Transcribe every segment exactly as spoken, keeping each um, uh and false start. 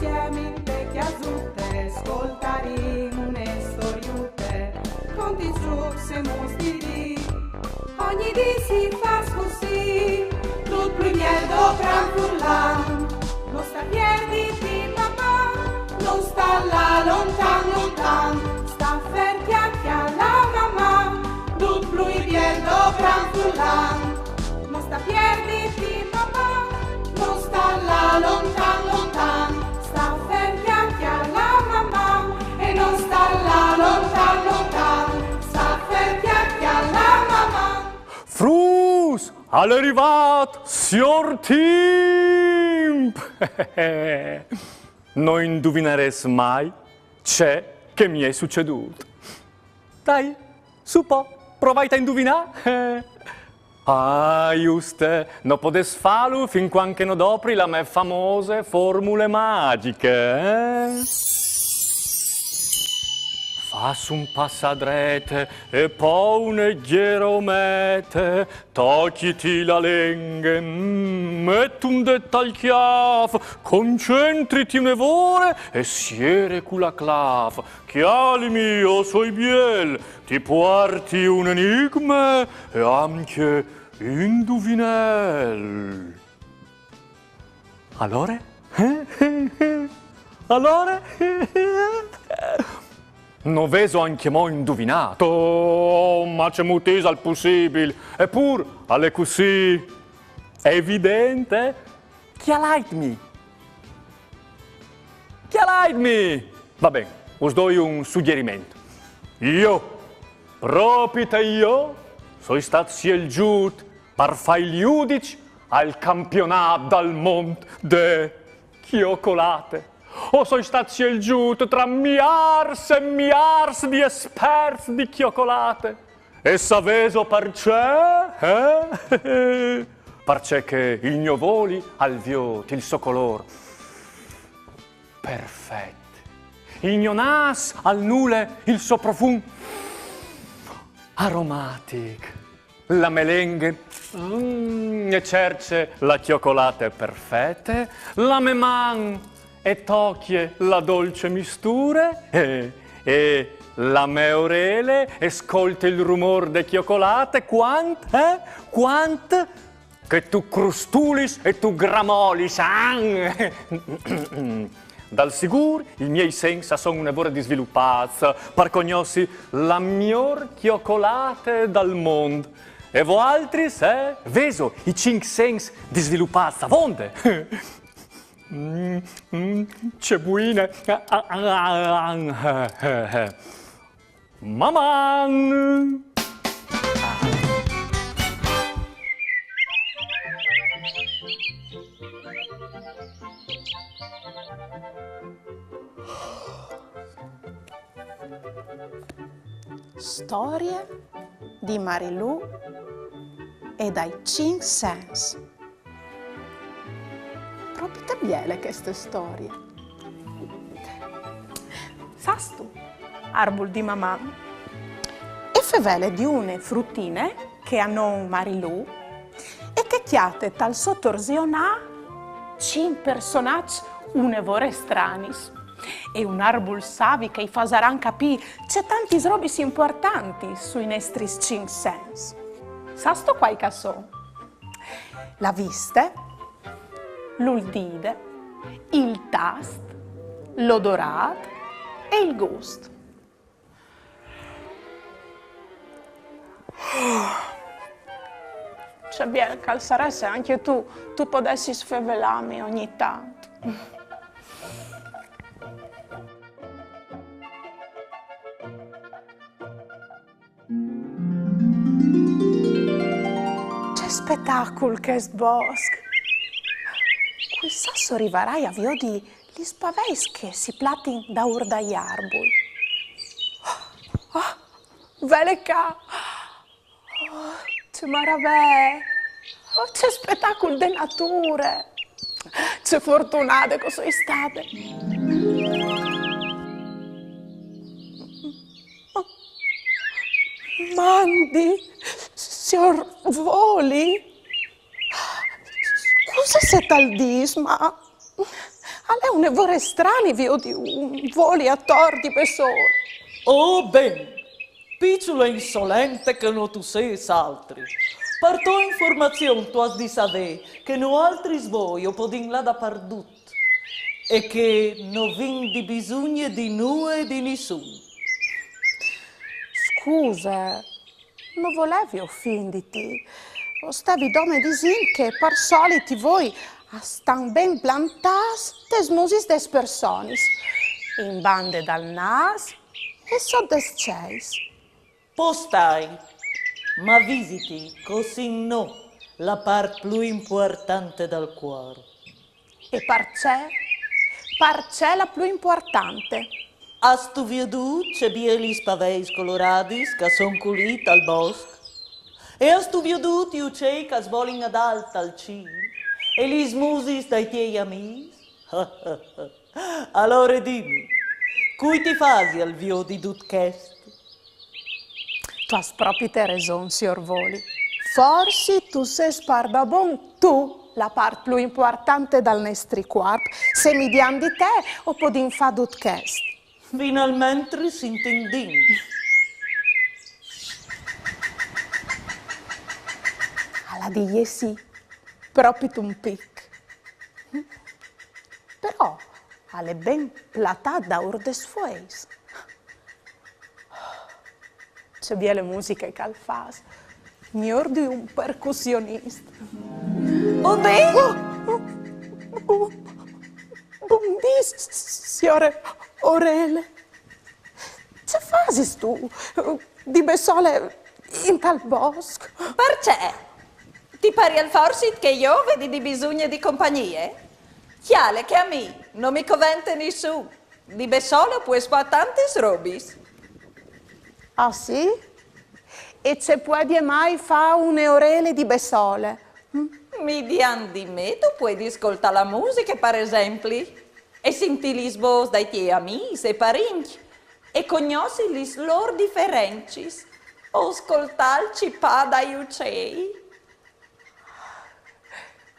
Insiemi in te cjasute, scoltarìn une storiute, con di trucs e mostri. Ogni dì si fâs cussì, dut plui biel doprant furlan. No sta pierditi, mamà, no sta lâ lontan, lontan, sta fer cjale a la mamà, dut plui biel doprant furlan. No sta pierditi, mamà, no sta lâ lontan, lontan, sta fer cjale a la mamà, e no sta lâ lontan, lontan, sta fer cjale a la mamà. Fruts, al è rivât siôr Timp! No induvinarês mai ce che mi è sucedût. Dai, su po, provait a induvinâ. Ah, juste, no podês fâlu fin cuant che no dopri la mê famose formule magjiche, eh? Fâs un pas a drete e po une gjere a omete, tocjiti la lenghe, mm, met un dêt tal cjâf, concentriti une vore e siere cu la claf. Cjalimi, jo soi biel, ti puarti un enigme e ancje induvinel. Alore? Alore? No vêso ancjemò induvinât? Oh, ma cemût isal pussibil? Epûr al è cussì evident, eh? Cjalaitmi! Cjalaitmi! Va ben, us doi un sugjeriment. Jo, propit jo, soi stât sielzût par fâ il judiç al campionât dal mont de cjocolate. O soi stât sielzût tra miârs e miârs di esperts di cjocolate. E savêso parcè? Eh? Parcè che il gno voli al viôt il so colôr perfet. Il gno nâs al nule il so profum aromatic. La mê lenghe, mm, e cerce la cjocolate perfete, la mê man e tocje la dolce misture, e, e la mê orele e scolte il rumôr de cjocolate, cuant, eh? Cuant che tu crustulis e tu gramolis, ah! Dal sigûr, i miei sens a son une vore disvilupâts par cognossi la miôr cjocolate dal mont. E voaltris, eh? Vêso i cinc sens disvilupâts avonde? Mm, mm, ce buine! Maman! Storie di Marilù e dai cinc sens. Propite biele cheste storie. Sâstu, Arbul di Maman e fevele di une frutine che à non Marilù e che e cjate tal so torzeonâ cinc personaçs une vore stranis. E un arbul savi che i fasaran capî ce tantis robis impuartantis sui nestris cinc sens. Sâstu cuâi che a son? La viste, l'udide, il tast, l'odorât e il gust. Ce biel che al sarès se ancje tu, tu podessis fevelâmi ogni tant. Ce spetacul chest bosc! Cui sa se o rivarai a viodi lis paveis che si platin daûr dai arbui. Ah, vele ca! Oh, ce maravee! Oh, ce spetacul de nature! Ce fortunade che o soi stade! Mandi, siôr Voli, scuse se tal dîs, ma Al è une vore strane viodi un voli ator di bessôl. Oh ben, piçule insolente che no tu sês altri. Par tô informazion tu âs di savê che noaltris voi o podìn lâ dapardut e che no vin di bisugne di nuie e di nissun. Scuse, no volevi ofinditi. O stevi dome disint che par solit i voi a stan ben plantâts tes musis des personis, in bande dal nâs e sot des ceis. Pò stâi, ma visiti che o sin nô la part plui impuartante dal cuarp. E parcè? Parcè la plui impuartante? Âstu viodût ce bielis paveis coloradis che a son culì tal bosc? E âstu viodût i ucei che a svolin adalt tal cîl? E lis musis dai tiei amîs? Alore dimi, cui ti fasial viodi dut chest? Tu âs propite reson, siôr Voli. Forsit tu sês pardabon tu la part plui impuartante dal nestri cuarp. Se mi dian di te, o podìn fâ dut chest. Finalmentri si intindìn. Al à di jessi propit un pic. Però al è ben platât daûr des fueis. Ce biele musiche che al fâs. Miôr di un percussionist. Bundì! Bundì, siore Orele. Ce fasistu di bessole intal bosc? Parcè? Ti parial forsit che jo o vedi di bisugne di compagnie? Cjale che a mi no mi covente nissun. Di bessole o pues fâ tantis robis. Ah sì? E ce puedie mai fâ une orele di bessole? Mi dian di me tu puedis scoltâ la musiche, par esempli, e sintî lis vôs dai tiei amîs e parincj, e cognossi lis lôr diferencis, o scoltâ il cipâ dai ucei.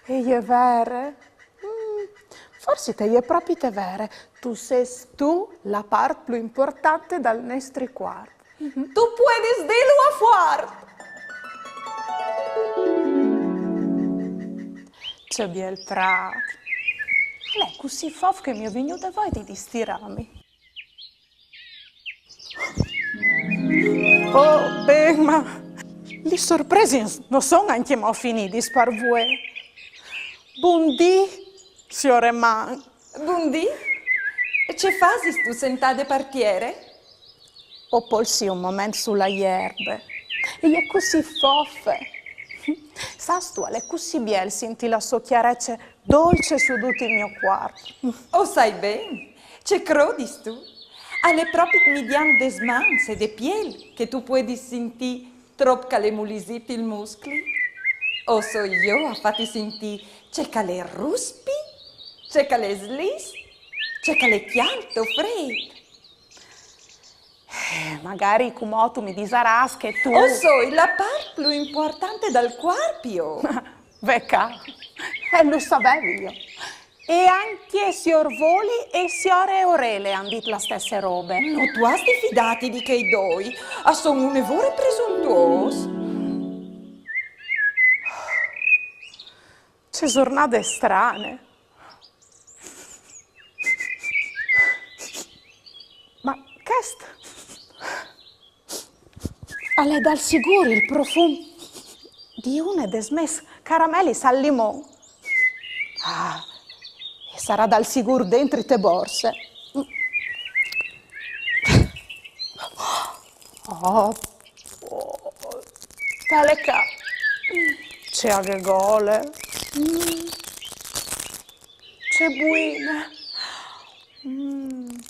E je vere? Mm, forsit e je propit vere. Tu sês tu la part plui impuartante dal nestri cuarp. Tu puedis dîlu a fuart! Ce biel prât! Al è cussì fof che mi è vignude voie di distirâmi. Oh, ben, ma lis sorpresis no son ancjemò finidis par vuê. Bundì, siore Man. Bundì? Ce fasistu sentade par tiere? O polssi un moment su la jerbe. E je cussì fofe. Sâstu, al è cussì biel sintî la sô cjarece dolce su dut il gno cuarp. O sai ben. Ce crodistu? Al è propit midiant des mans e de piel che tu puedis sintî trop che al è mulisit il muscli. O soi jo a fâti sintî ce che al è ruspi, ce che al è slis, ce che al è cjalt o frêt. Eh, magari cumò tu mi disarâs che tu... O soi la part plui impuartante dal cuarp jo. Ve ca. Eh, lu savevi jo. E ancje siôr Voli e siore Orele a àn dit la stesse robe. No tu âs di fidâti di chei doi, a son une vore presuntuôs. Ce zornade strane. Ma chest al è dal sigûr il profum di une des mês caramelis al limon. Ah, e sarà dal sigûr dentri te borse. Oh, oh, tale ca. Ce aghegole. Mm. Ce buine. Mm.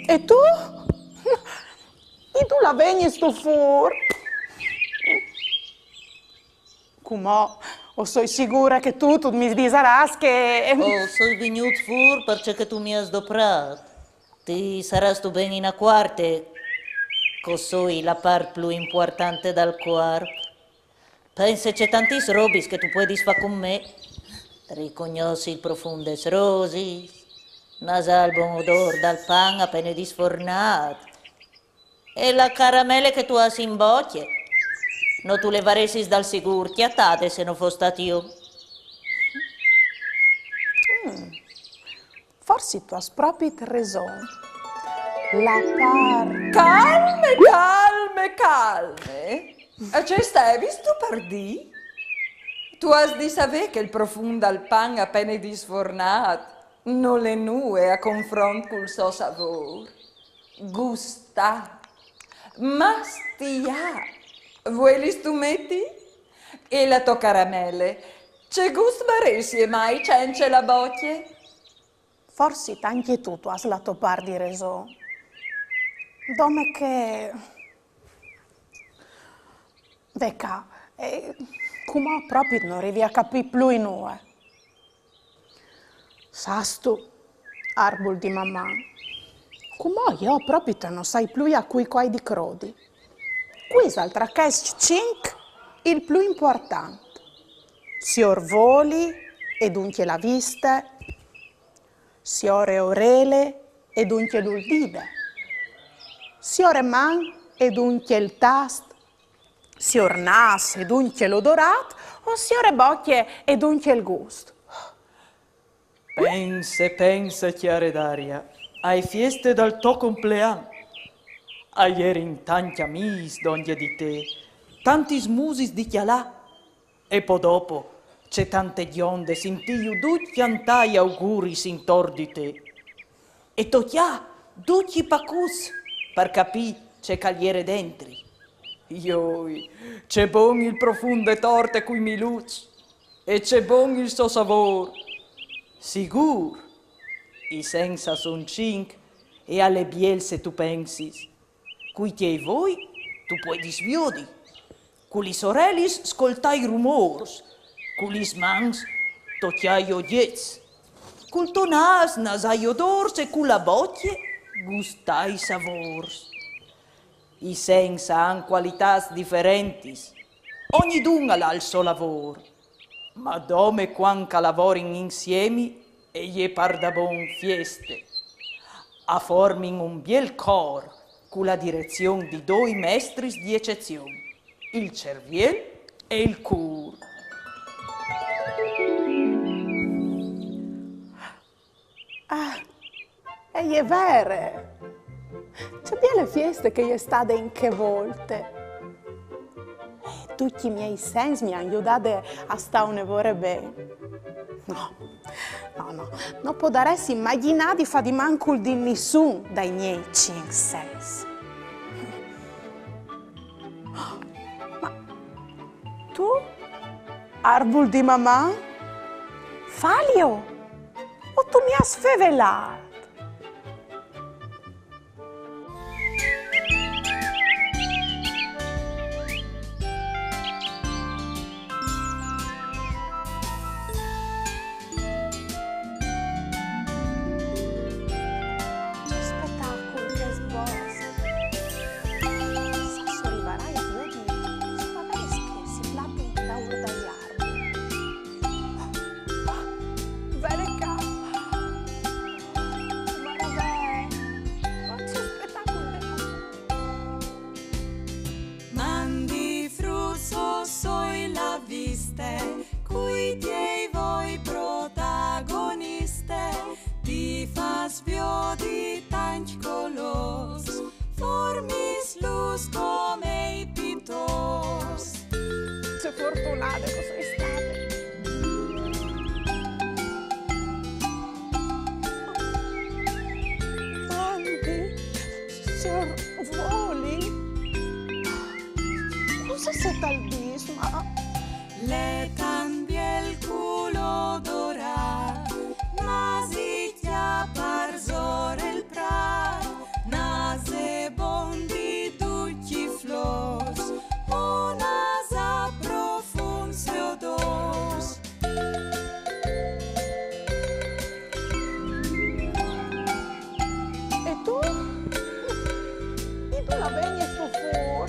E tu? Di dulà vegnistu fûr? Cumò o soi sigure che tu, tu mi disarâs che... O soi vignût fûr parcè che tu mi âs doprât. Ti sarâstu ben inacuarte che o soi la part plui impuartante dal cuarp. Pense, ce tantis robis che tu puedis fâ cun me. Ricognossi il profum des rosis, nasâ il bon odôr dal pan a pene disfornât e la caramele che tu âs in bocje. No tu le varessis dal sigûr cjatade se no fos stât jo. Forsit tu âs propit reson. La par... Calme, calme, calme. E ce stevis tu par dî? Tu âs di savê che il profum dal pan a pene disfornât nol è nuie a confront cul so savôr. Gustâ. Mastiâ. Vuelistu meti? E la tô caramele, ce gust varessie mai cence la bocje? Forsit ancje tu tu âs la tô part di reson. Dome che... Ve ca, e cumò propit no rivi a capî plui nuie. Sâstu, arbul di Maman, cumò jo propit no sai plui a cui che o ai di crodi. Cui isal tra chescj cinc il plui impuartant? Siôr Voli e duncje la viste, siore Orele e duncje l'uldide, siore Man e duncje il tast, siôr Nâs e duncje l'odorât, o siore Bocje e duncje il gust? Pense, pense, cjare Daria, ae fieste dal to complean. A jerin tancj amîs dongje di te, tantis musis di cjalâ. E po dopo, ce tante gjonde sintîju ducj cjantâ i auguris intor di te. E tocjâ ducj i pacuts par capî ce che al jere dentri. Joi, ce bon il profum de torte cui miluçs! E ce bon il so savôr! Sigûr, i sens a son cinc e al è biel se tu pensis. Cui tiei voi tu puedis viodi. Cu lis orelis scoltâ i rumôrs, cu lis mans tocjâ i ogjets, cul to nâs nasâ i odôrs e cu la bocje gustâ i savôrs. I sens a àn cualitâts diferentis, ognidun al à il so lavôr, ma dome cuant che a lavorin insiemi e je pardabon fieste. A formin un biel cor cu la direzion di doi mestris di ecezion, il cerviel e il cûr. Ah, e je vere! Ce biele fieste che e je stade in chê volte! Eh, ducj i miei sens mi àn judade a stâ une vore ben. No, no, no, no podarès imagjinâ di fâ di mancul di nissun dai miei cinc sens. Ma tu, arbul di Maman, falio, o tu mi âs fevelât? Ce spetacul chest bosc! Chissà se o rivarai a viodi lis paveis che si plapin daûr dai arbui. Vele ca! Maravee! Ma ce spetacul de... Mandi fruts, o soi la viste, cui tiei voi protagoniste, ti fâs viodi tancj colôrs, formis, lûs come i pitôrs. Ce fortunade che o soi stade! Mandi, siôr Voli, cos'è chest albisme? L'è tant biel cul odorât, nasicjâ parsore il prât, nase bon di ducj i flôrs, o nasâ profums e odôrs. E tu? Di dulà vegnistu fûr?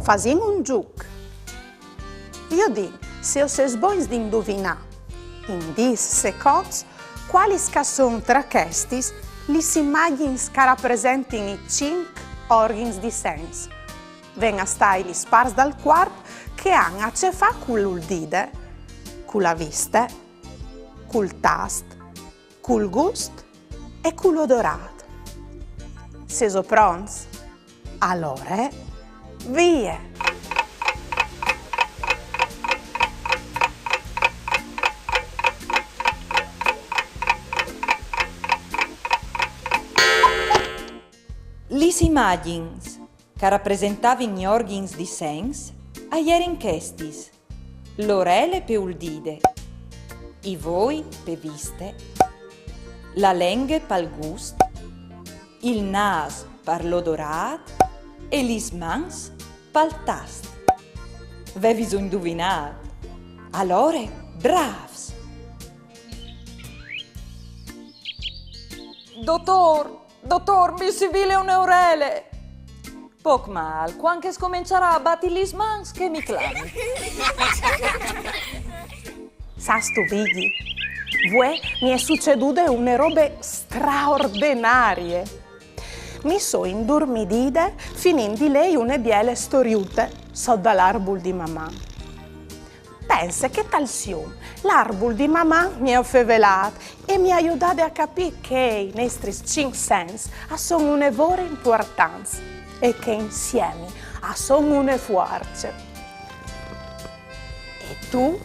Fasìn un zûc. Viodìn se o sês bogns di induvinâ, in dîs seconts, cualis che a son tra chestis lis imagjins che a rapresentin i cinc orghins di sens. Ven a stâi lis parts dal cuarp che a àn a ce fâ cu la uldide, cu la viste, cul tast, cul gust e cul odorât. Sêso pronts? Alore, vie! Lis imagjins che a rapresentavin i orghins di sens a jerin chestis: la orele pe uldide, i voi pe viste, la lenghe pal gust, il nâs par l'odorât e lis mans pal tast. Vêso induvinât? Alore, brâfs! Dotôr, dotôr, mi sibile une orele! Pôc mâl, cuant che e scomençarà a bati lis mans che mi clami. Sâstu, Vigji, vuê mi è sucedude une robe straordenarie. Mi soi indurmidide finint di lei une biele storiute sot dal arbul di Maman. Pense che tal sium l'arbul di Maman mi à fevelât e mi à judade a capî che i nestris cinc sens a son une vore impuartants e che insiemi a son une fuarce. E tu?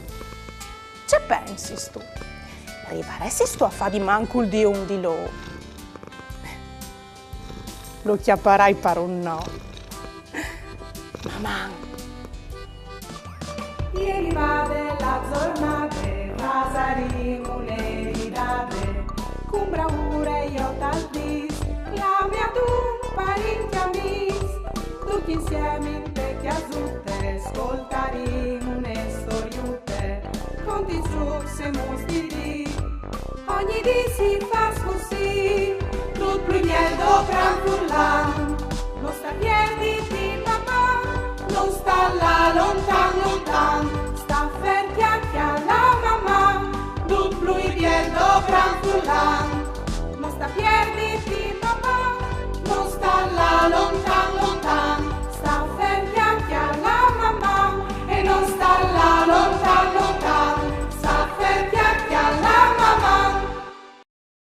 Ce pensistu? Rivaressistu a fâ di mancul di un di lôr? Lu cjaparai par un no. Maman! E rivade la zornade, fasarìn une ridade, cun braure jo tal dîs, clami a dun parint e amîs, ducj insiemi inte cjasute, scoltarìn une storiute, cont i zûcs e muts di dì. Ogni dì si fâs cussì, dut plui biel dopran furlan. No sta pierditi, Maman, no sta lâ lontan, lontan.